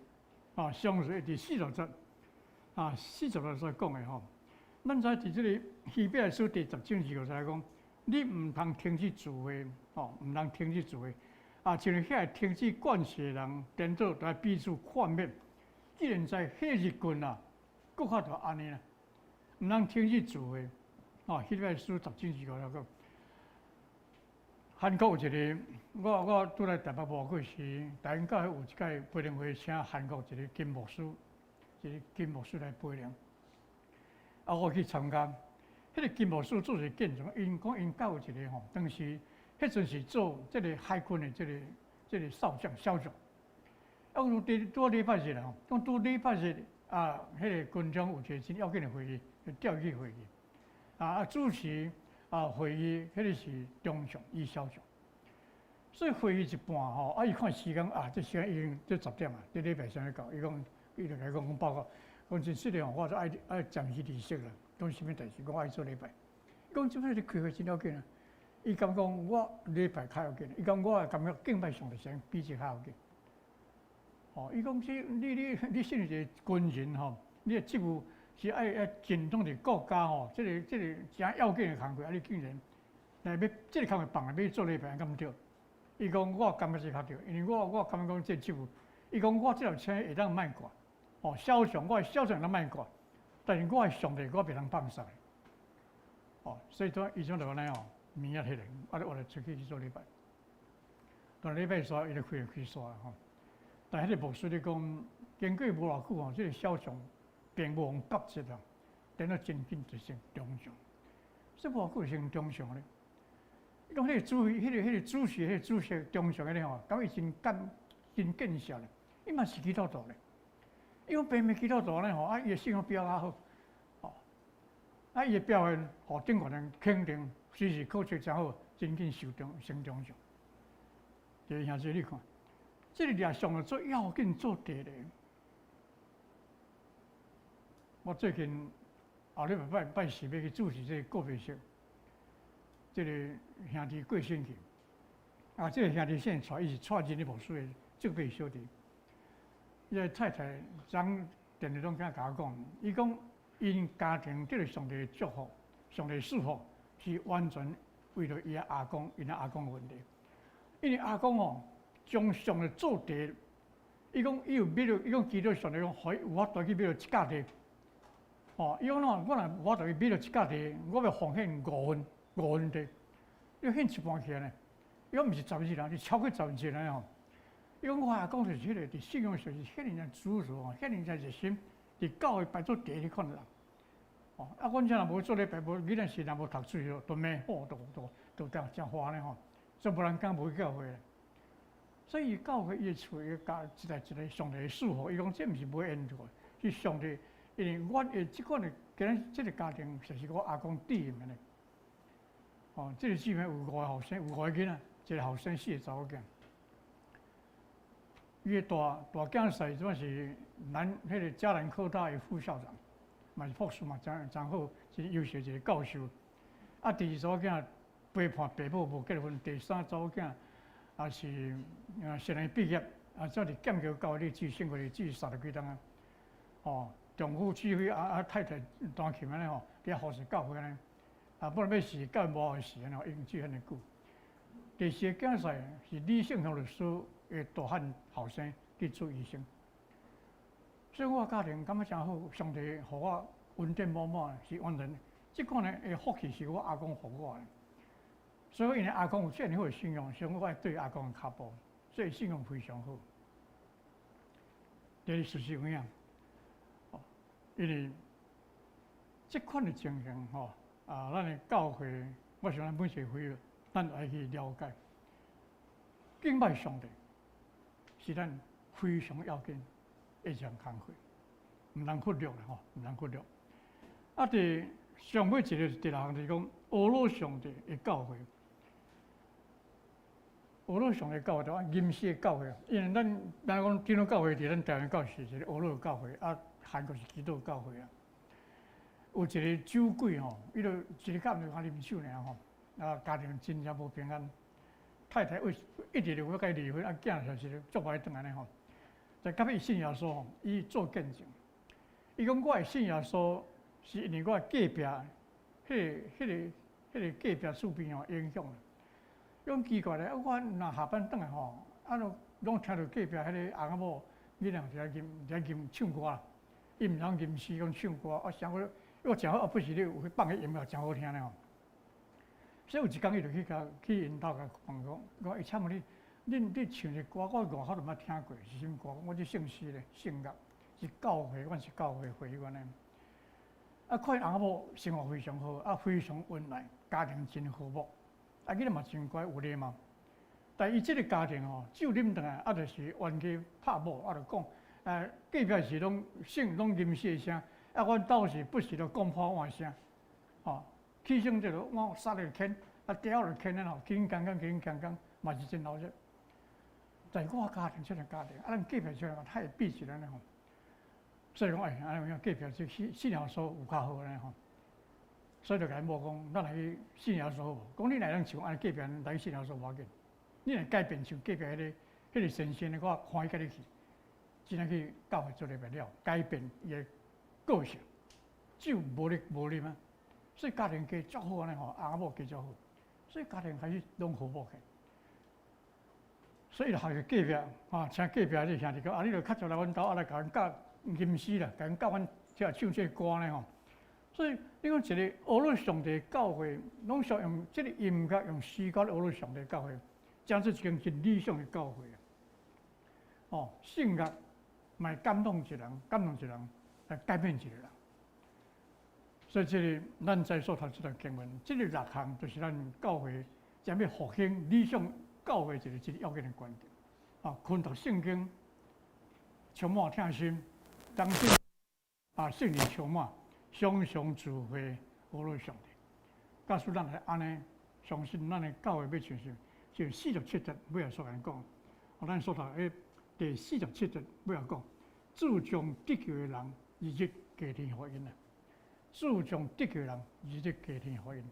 啊，常常佇四十節，啊，四十節所講的吼。咱知佇這個希伯來書第十章二五節來講，你毋通停止聚會，吼，毋通停止聚會。啊，像遐停止慣勢的人，顛倒來彼此勸勉。既然在彼日近啊，閣較就按呢啦，毋通停止聚會。哦，希伯來書十章二五節講。韓國有一個，我我拄來台北無偌久時，台灣教會有一屆培靈會，請韓國一個金牧師，一個金牧師來培靈。啊，我去參加，彼個金牧師做一個見證，𪜶講𪜶教會一個吼，當時彼陣是做這個海軍的這個這個少將少將。啊，有佇拄禮拜日啦吼，講拄禮拜日啊，彼個軍中有一個真要緊的會議，就調去會議。啊啊，主持啊會議，彼個是中將伊少將。所以會議一半吼，啊，伊看時間啊，這時間已經這十點啊，這禮拜三到，伊講，伊就共講講報告，講真實的吼，我就愛愛暫時離席啦，講啥物代誌，講愛做禮拜。伊講這擺你開會真要緊啊，伊感覺講我禮拜較要緊，伊講我感覺敬拜上帝時間比這較要緊。哦，伊講這你你你身為一個軍人吼，你的職務是愛愛盡忠佇國家吼，這個這個誠要緊的工課，啊，你竟然來欲這個工課放來欲做禮拜，敢毋對？伊講我感覺是較對，因為我我感覺講這職務，伊講我這條車會當莫掛，哦，小將我的小將會當莫掛，但是我的上帝我袂當放鬆。哦，所以講伊種就按呢吼，暝仔起來，啊，我就出去去做禮拜。當禮拜煞，伊就開開煞吼。但彼個牧師咧講，經過無偌久吼，這個小將並無予降職啊，等到真緊就升中將。所以無偌久升中將咧。伊講彼個主，彼個彼個主席，彼個主席中將彼個吼，感覺伊真見真見識咧，伊嘛是基督徒咧。伊講平平基督徒咧吼，啊，伊的信仰比較好，吼，啊，伊的表現，予頂懸人肯定，時時考試誠好，真緊受中升中將。這兄弟你看，這個掠上帝做要緊做第一個。我最近後禮拜拜拜四欲去主持這個告別式，這個兄弟過身去，啊，這個兄弟現在伊是蔡真理牧師的這輩小弟。伊個太太昨電話攏共我講，伊講𪜶家庭得著上帝的祝福、上帝賜福，是完全為著伊的阿公，𪜶的阿公的問題。因為阿公吼將上帝做第一，伊講伊有買著，伊講祈禱上帝講，予伊有法度去買著一甲地。哦，伊講喏，我若我就去買著一角地，我欲奉獻五分，五分地，你獻一半起來呢？伊講毋是十分之一，是超過十分之一吼。伊講我阿公就是彼個佇信仰上是遐爾仔執著吼，遐爾仔熱心，佇教會排做第一款人。哦，啊，阮遮若無做禮拜，無囡仔時若無讀書，就罵吼，就就就真真煩咧吼，所以無人敢無去教會。所以伊教會伊的厝伊家一個一個上帝的祝福，伊講這毋是買緣的，是上帝，因為阮的這款的今仔這個家庭，就是我阿公賜予的。哦，這個姊妹有五個後生，有五個囡仔，一個後生，四個查某囝。伊的大大囝婿這擺是南彼個嘉南科大的副校長，嘛是博士嘛，真真好，真優秀一個教授。啊，第二查某囝陪伴爸母無結婚，第三查某囝也是啊，碩士畢業，啊，才佇劍橋教會咧生活咧三十幾冬啊。哦，丈夫指揮啊啊太太彈琴按呢吼，佇遐服侍教會按呢。啊，本來欲死，到無後死按呢，已經住遐爾久。第四個囝婿是李勝雄律師的大漢後生去做醫生。所以我家庭感覺誠好，上帝予我恩典滿滿，是完全這款的福氣是我阿公予我的。所以因為阿公有這麼好的信仰，所以我愛綴阿公的跤步，所以信仰非常好。第二事實有影，因為這款的情形吼，啊，咱的教會，我想咱每一個會友，咱愛去了解，敬拜上帝是咱非常要緊的一項工課，毋通忽略啦吼，毋通忽略。啊，佇上尾一个第六項就是講，呵咾上帝的教會，呵咾上帝教會，就按吟詩的教會，因為咱咱講長老教會佇咱台灣教是一個呵咾教會，啊，韓國是基督教會啊。有一個酒鬼吼，伊就一日到晚就啉酒爾吼，啊，家庭真正無平安。太太為一直就欲共伊離婚，啊，囝就是足無愛轉按呢吼。但到尾信耶穌吼，伊做見證，伊講我會信耶穌，是因為我隔壁彼個、彼個、彼個隔壁厝邊吼影響啦。伊講奇怪咧，啊，我若下班轉來吼，啊，攏攏聽著隔壁彼個翁仔某囡仔佇遐吟佇遐吟唱歌，伊毋通吟詩，講唱歌，啊，聲我我誠好，啊，不時咧有去放彼音樂，誠好聽咧吼。所以有一工，伊就去共去𪜶兜共問講，講伊請問你，恁你唱的歌，我外口都毋捌聽過，是啥物歌？我這聖詩咧，聖樂是教會，阮是教會會員的。啊，看伊翁仔某生活非常好，啊，非常恩愛，家庭真和睦，啊，囡仔嘛真乖，有禮貌。但伊這個家庭吼，酒啉轉來，啊，就是冤家拍某，啊，就講，隔壁是攏聖攏吟詩的聲，啊，阮兜是不時就講破碗聲，吼。起先這個碗殺就牽，啊，碟仔就牽咧吼，緊緊緊緊緊緊，嘛是真鬧熱。在我家庭這個家庭，啊，咱隔壁這個太閉起來咧吼。所以講，哎，按呢隔壁這信信耶穌有較好咧吼。所以就共𪜶某講，咱來去信耶穌好無？講你若會當像按呢隔壁來去信耶穌無要緊，你若改變像隔壁彼個先生的，我歡喜共你去，真正去教會做禮拜了，改變伊的個性，酒無咧無啉啊。所以家庭過足好按呢吼，翁仔某過足好，所以家庭開始攏和睦起。所以就學習隔壁，啊，請隔壁這兄弟講，啊，你著較早來阮兜，啊，來共阮教吟詩啦，共阮教阮這唱這個歌呢吼。所以你講一個呵咾上帝教會，攏想用這個音樂用詩歌呵咾上帝教會，這樣是一間真理想的教會啊。哦，聖樂嘛會感動一個人，感動一個人，來改變一個人。所以這個咱在所讀這段經文，這個六項就是咱教會將欲復興理想教會一個真要緊的關鍵。啊，勤讀聖經，充滿疼心，當心啊，聖靈充滿，常常聚會，呵咾上帝。假使咱會按呢，相信咱的教會欲像是，就四十七節尾仔所來講，咱所讀的第四十七節尾仔講，注重得救的人，日日加添予𪜶啊。注重得救的人，日日加添予𪜶。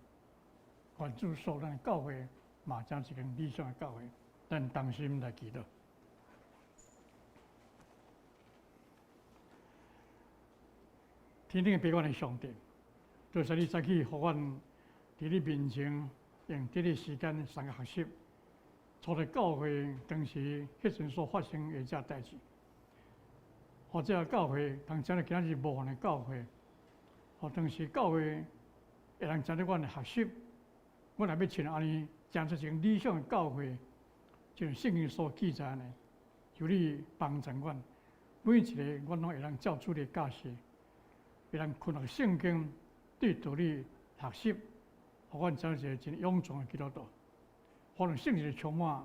願主賜咱教會嘛，成一間理想的教會，咱同心來祈禱。天頂的父阮的上帝，多謝你早起予阮佇你面前用這個時間三個學習，初代教會當時彼陣所發生的這代誌，予這個教會當成了今仔日模範的教會。予當時教會會當成做阮的學習。阮若欲親按呢，成做一間理想的教會，就像聖經所記載按呢，求你幫助阮，每一个阮攏會當照主的教示，會當囥落聖經對道理學習，予阮成做一個真勇壯的基督徒。予聖靈充滿，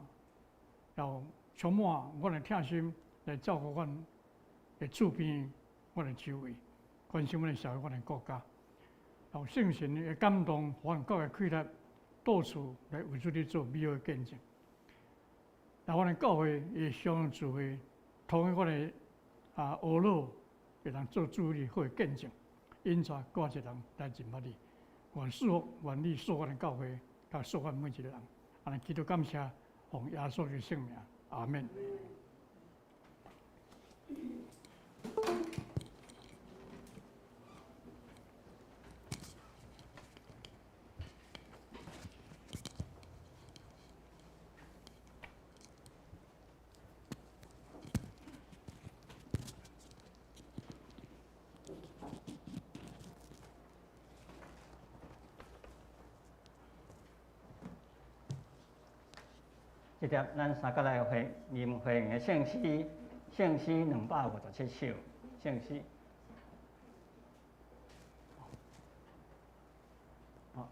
又充滿阮的疼心來照顧阮的厝邊、阮的周圍，關心阮的社會、阮的國家。予聖神的感動，予阮閣會氣力，到處來為主你做美好的見證。那阮的教會會相聚會，通過阮的學老，會當做主你好的見證，引帶閣較濟人來認捌你。願賜福，願你賜阮的教會，佮賜阮每一個人。按呢祈禱感謝，奉耶穌的聖名，阿們。這帖咱三角來回吟回應的聖詩，聖詩257首，聖詩。好，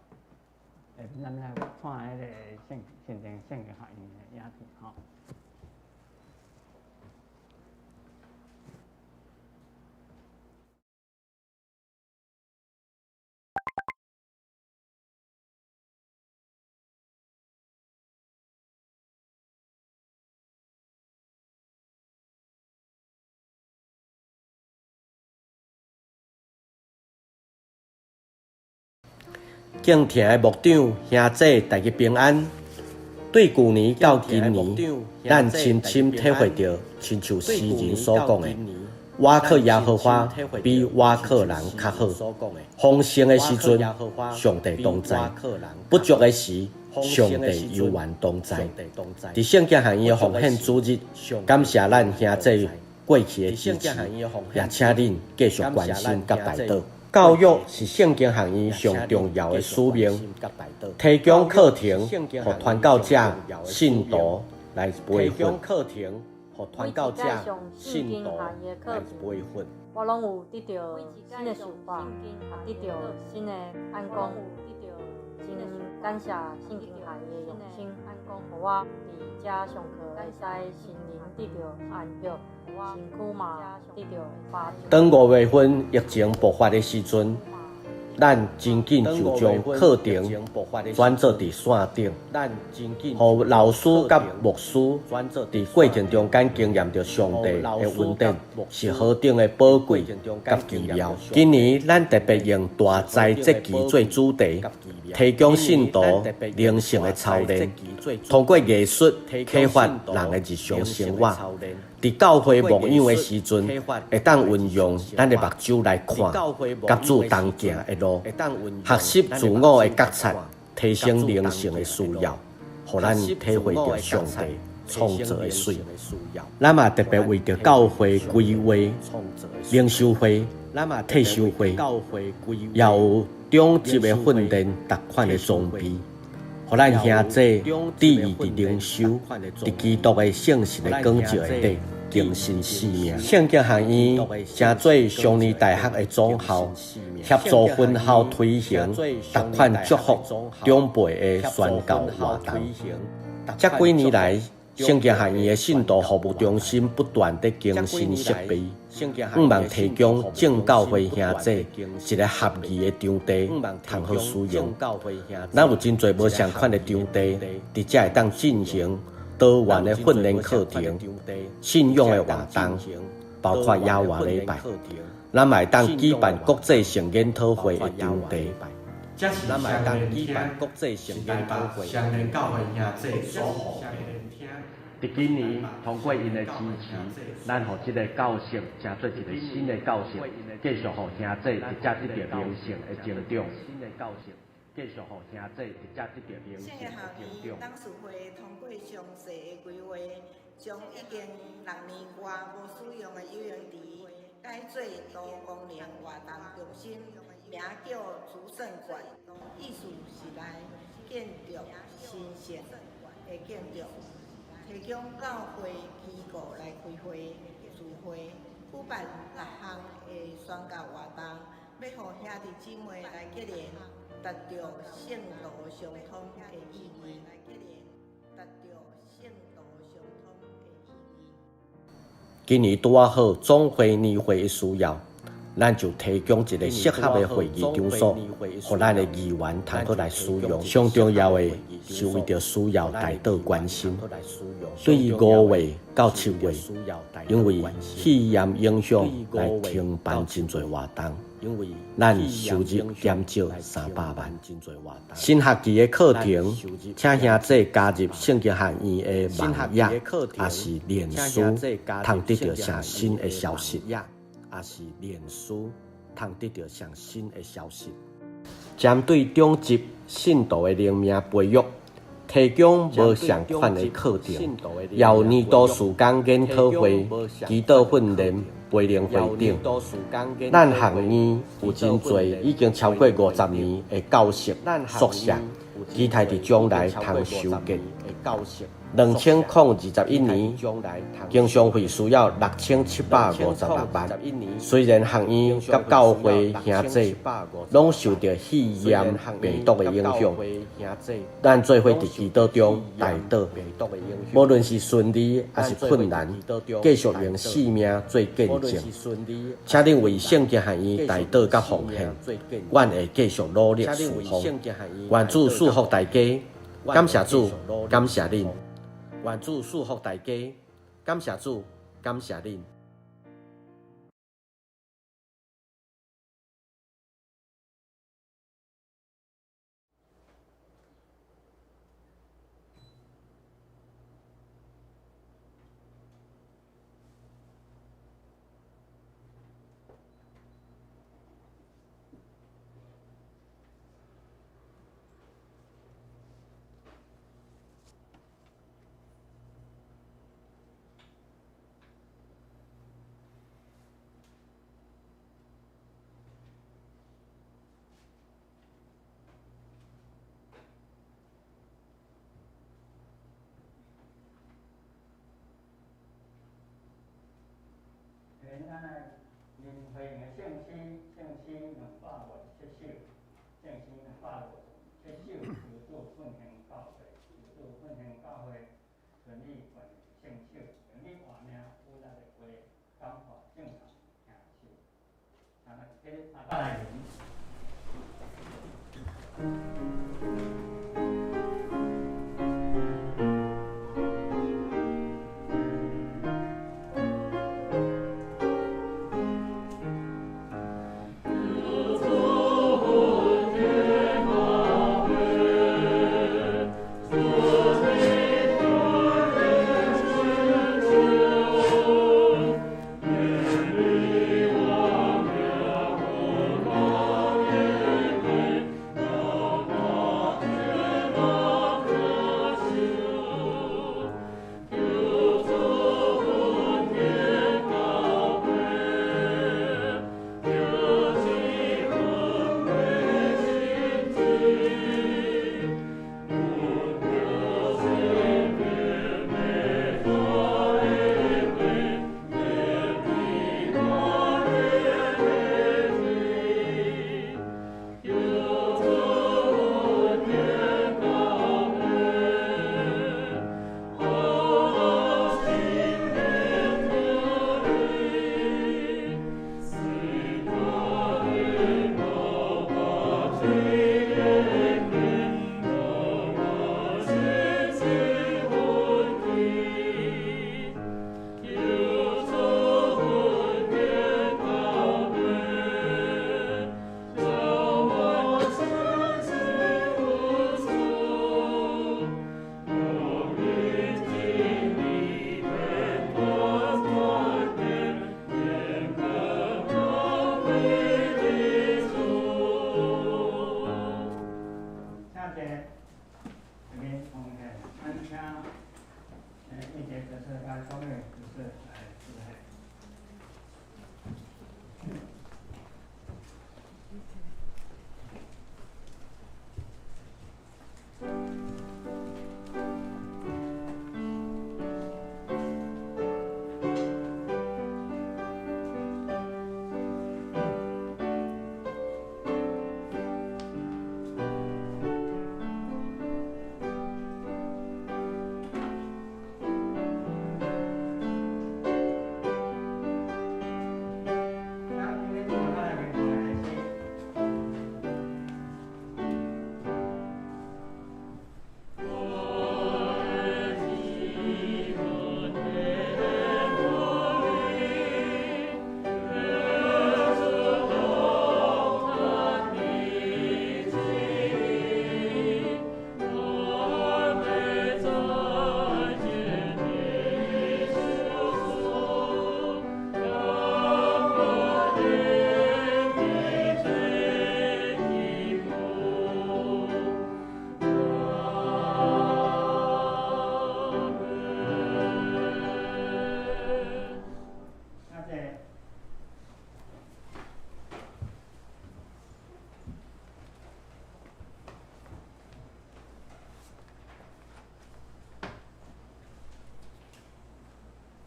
下面咱來看彼个聖聖經聖經學院的影片，吼。敬聽的牧長兄姊，大家平安。對舊年到今年，咱深深體會著，親像詩人所講的，倚靠耶和華比倚靠人較好。豐盛的時陣，上帝同在；不足的時，上帝猶原同在。佇聖經學院的奉獻主日，感謝咱兄姊過去的支持，也請恁繼續關心佮代禱。教育是聖經學院上重要的使命，提供課程予傳教者、信徒來培訓。每一屆上聖經學院的課程，我攏有得著新的想法，也得著新的眼光。真感謝聖經學院的用心，予我佇遮上課會使心靈得著安息，身軀嘛得著發展。當五月份疫情爆發的時陣，咱真緊就將課程轉做佇線頂，予老師佮牧師佇過程中間經驗著上帝的恩典是何等的寶貴佮奇妙。今年咱特別用大災節期做主題，提供信徒靈性的操練，通過藝術啟發人的日常生活。佇教會牧養的時陣，會當運用咱的目睭來看，佮主同行的路，學習自我的覺察，提升靈性的需要，予咱體會著上帝創造的媠。咱嘛特別為著教會規劃、靈修會、退修會，也有長級的訓練逐款的裝備，予咱兄姊致意佇靈修、佇基督的聖神的光照下底更新生命。聖經學院成做雙年大學的總校，協助分校推行逐款祝福長輩的宣教活動。這幾年來，聖經學院的信徒服務中心不斷佇更新設備，向望提供眾教會兄姊一个合宜的場地，通好使用。咱有真濟無仝款的場地，佇遮會當進行多元的訓練課程、信仰的活動，包括野外禮拜。咱嘛會當舉辦國際性研討會的場地。這是雙連廳，是台北雙連教會兄姊所予的。佇今年，通過𪜶的支持，咱予這个教室成做一个新的教室，繼續予兄姊佇遮得著靈性的成長。聖經學院董事會通過詳細的規劃，將已經6年外無使用的游泳池改做多功能活動中心。名叫主圣馆，意思是来建筑神圣的建筑，提供教会机构来开会、聚会、举办各项的宣教活动，欲予兄弟姊妹来结连，达到圣徒相通的意义。达到圣徒相通的意义。今年拄仔好总会年会的需要，咱就提供一个适合的会议场所，予咱的议员通好来使用。上重要的是为著需要代祷关心。对于5月到7月，因为肺炎影响来停办真济活动，咱收入减少300万。新学期的课程，请兄弟加入圣经学院的网页，也是脸书，通得到上新的消息。也是脸书，通得到上新的消息。针对中职信徒的灵命培育，提供无相款的课程，也有年度事工研讨会、祈祷训练、培灵会等。咱学院有真济已经超过50年的教室、宿舍，期待伫将来通修建。2021年，经常费需要6756万。虽然学院佮教会兄弟拢受著肺炎病毒的影响，咱做伙伫祈祷中代祷，无论是顺利抑是困难，继续用性命做见证。请恁为圣经学院代祷佮奉献，阮会继续努力事奉。愿主赐福大家，感谢主，感谢恁。愿主赐福大家，感谢主，感谢恁。咱来林慧的圣诗，圣诗257首，圣诗257首，求主奋兴教会，求主奋兴教会，顺利完成圣手，用你活命有力的话，感化众人听手。啊，这个来。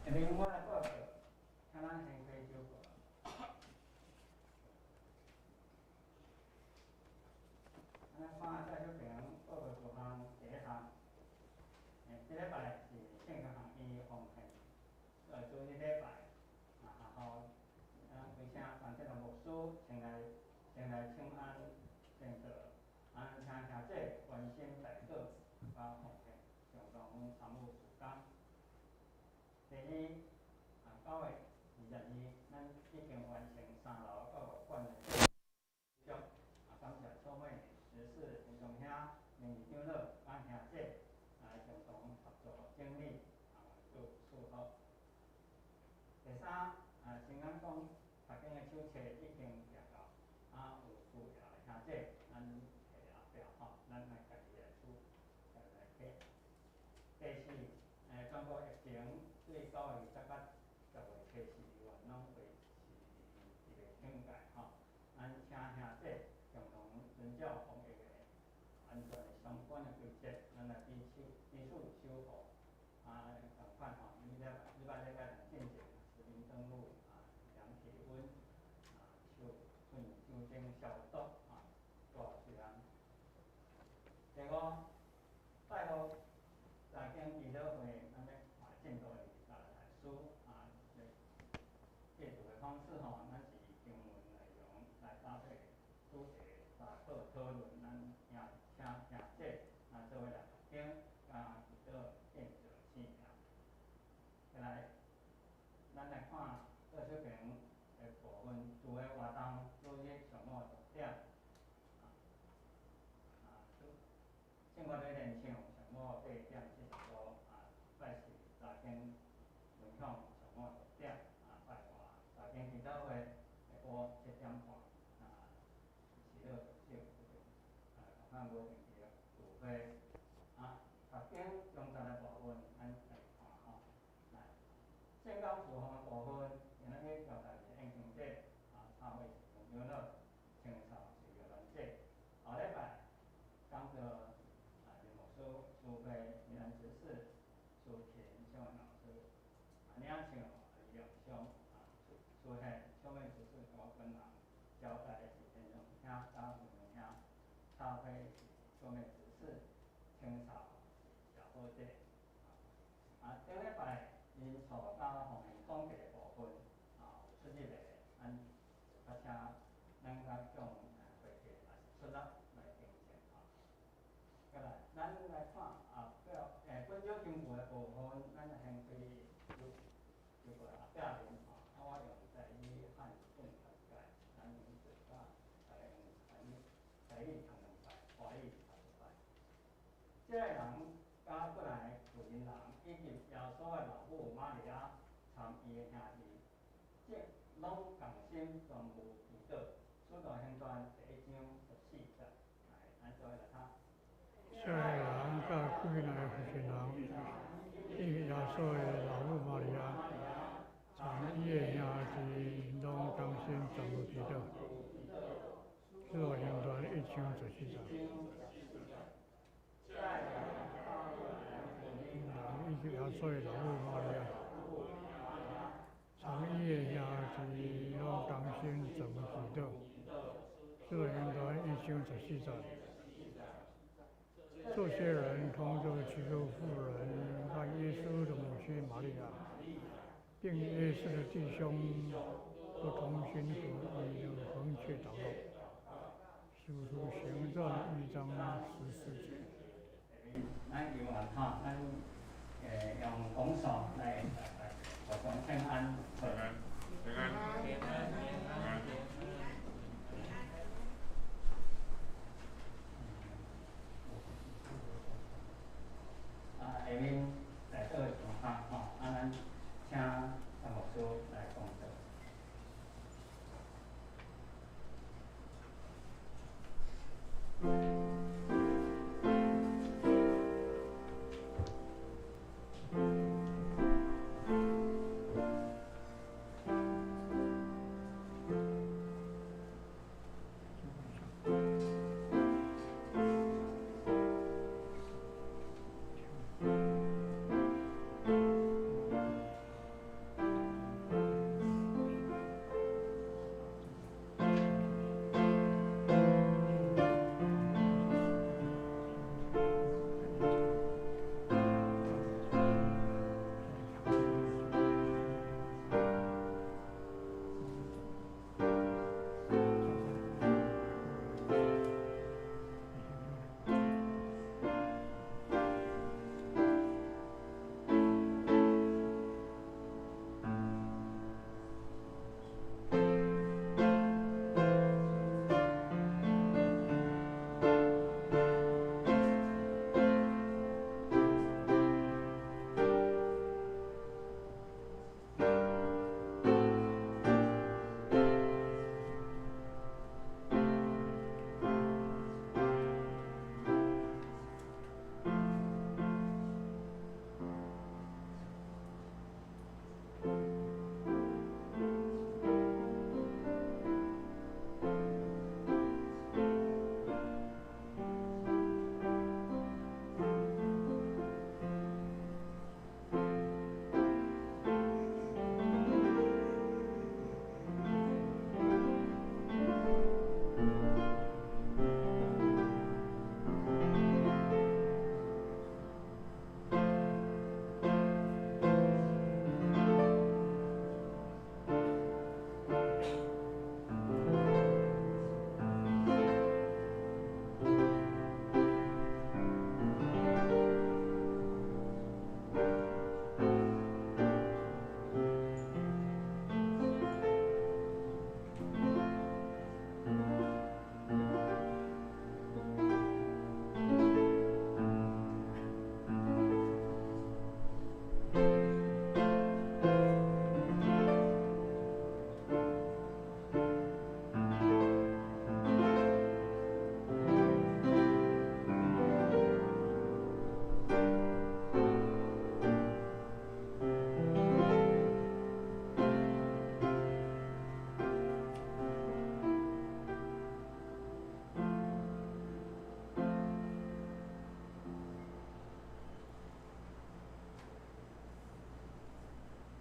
下面我來報告，請咱先開小報。咱來看介紹平報告事項第一項，這禮拜是聖經學院奉獻，主日禮拜，啊，下午咱開請張振龍牧師前來請安傳道，啊，請兄弟關心代禱佮奉獻，共同參與事工。第二，9月22，咱已經完成三樓到五館的裝修，感謝小妹十四林松兄、林長老佮兄姐來共同合作整理，祝祝福。第三，新安講讀經的手冊已經寄到，有需要的兄姐，咱摕後壁吼，咱來家己來取，家己來摕。第四，全國疫情對9月20到10月初四猶原攏維持佇咧警戒吼，咱請兄弟共同遵照防疫的安全的相關的規則，咱來彼此彼此守護。仝款吼，禮拜禮拜禮拜進前實名登錄量體溫，手噴酒精消毒，大水安。第五，拜五查經祈禱會，咱欲看進度是加拉太書，閱讀的方式吼，咱是以經文內容來搭配主題查考討論，咱請兄姐做伙來讀經，佮祈禱建造生命。再來，咱來看左手爿的部分，主的活動主日上午10點，聖歌隊練唱上午8點45，拜四查經分享上午10點，拜五查經祈禱會下晡7點半，喜樂助手共款無定期的聚會，讀經中層的部分，咱來看吼，來，聖工事奉的部分，今仔日交代是燕青姐，插會是黃長老，清掃是玉蘭姐，後禮拜講座林牧師、蘇慧、林安執事、蘇琴、小文老師，領唱李良松，蘇現、小妹執事高根人，交代是田榮兄、張文榮兄，插會是小妹執事，清掃是小寶姐。頂禮拜人數佮奉獻統計的部分，有出入的，咱就較請咱較向會計也是出納來訂正吼。過來，咱來看後壁，本周經文的部分，咱先開有有個後壁面吼，我用台語漢混讀一擺，咱用做甲大家用台語台語讀兩擺，華語讀一擺。這個人佮過來婦人人以及耶穌的老母瑪利亞參伊的兄弟，這攏仝心全無祈禱。使徒行傳第1章14節，來，咱做伙來讀。這个人佮幾个婦人人，以及耶穌的老母瑪利亞，參伊的兄弟，攏仝心全無祈禱。使徒行傳1章14節。人以及耶穌的老母瑪利亞，參伊的兄弟，攏仝心全無祈禱。使徒行傳1章14節。這些人同這幾個婦人和耶穌的母親瑪利亞，並耶穌的弟兄都同心合意的恆切禱告。使徒行傳1章14節。咱用啊吼，咱用講數來來互相請安。平安，平安，平安。下面來到的狀況吼，咱請陳牧師來講道。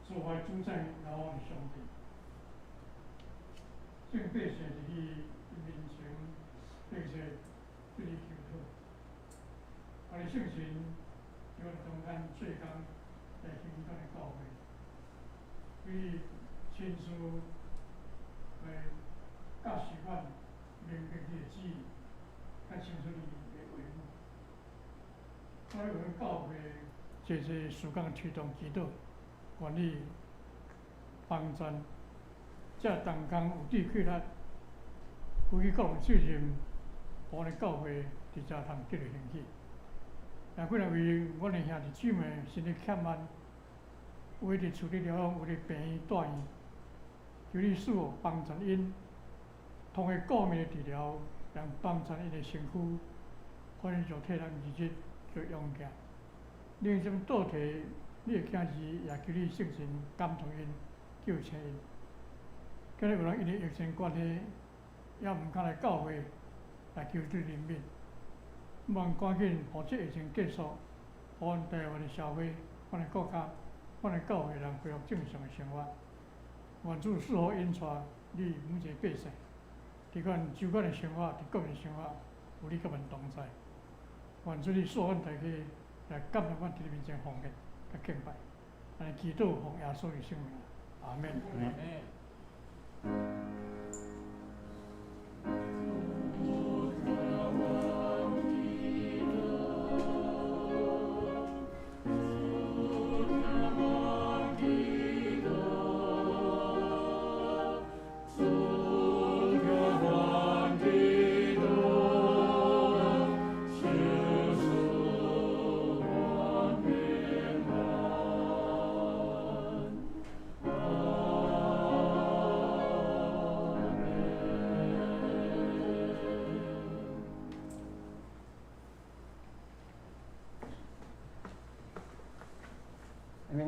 造化主宰老王的上帝。众百姓伫伊面前跪下对伊求讨，啊！你圣神伫阮中间做工来兴咱的教会，伊亲自来教示阮明白你的旨意，较清楚你的话语。我咧为教会济济时间推动祈祷，愿你帮赞，这同工有志气力，负起各项责任，予阮的教会伫遮通得著兴起。也过来为阮的兄弟姊妹身体欠慢，有的伫厝里疗养，有的病院住院，求你赐福帮助𪜶，通过顾面的治疗，让帮助𪜶的身躯，可以肉体人日日做勇健。灵心倒退，你的囝儿也求你圣神感动𪜶，救醒𪜶。今日有人因为疫情关系，也毋敢来教会来求主怜悯。望赶紧予这疫情结束，予阮台湾的社会、阮的国家、阮的教会人恢复正常的生活。愿主赐福引带你每一个百姓，伫阮州县的生活，伫国民生活，有你佮阮同在。愿主你赐福阮大家来感恩阮伫你面前奉献、佮敬拜。按呢祈祷奉耶稣的圣名，阿门。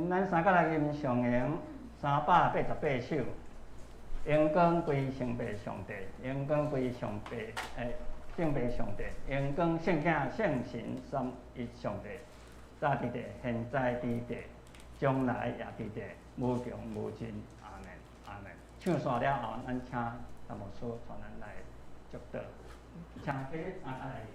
咱三角来吟上行388首，荣光归圣父上帝，荣光归上父，圣父上帝，荣光圣子圣神三一上帝，早伫地，现在伫地，将来也伫地，无穷无尽，阿门，阿门。唱煞了后，咱请陈牧师带咱来祝祷，请起三角来吟。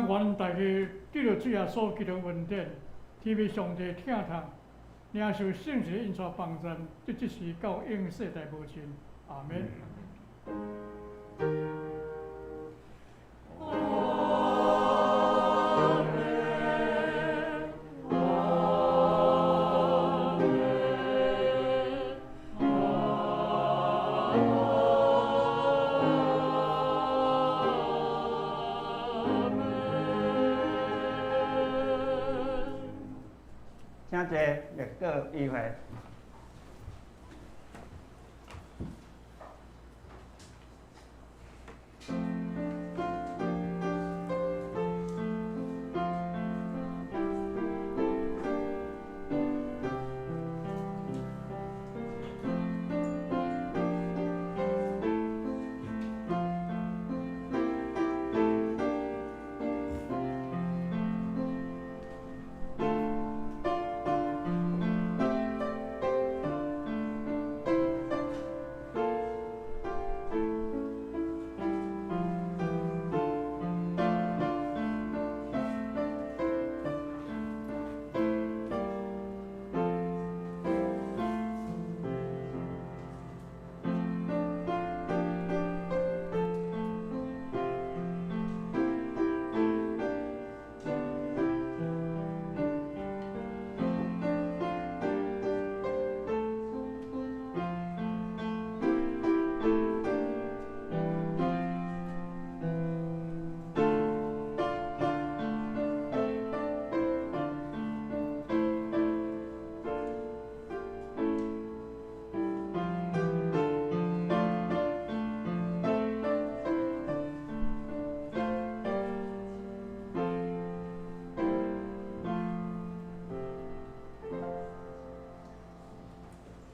愿大家得著主耶稣基督恩典，天父上帝疼痛，领受圣神引带帮助，直这时到永世代无尽。阿门。请坐，默祷意会。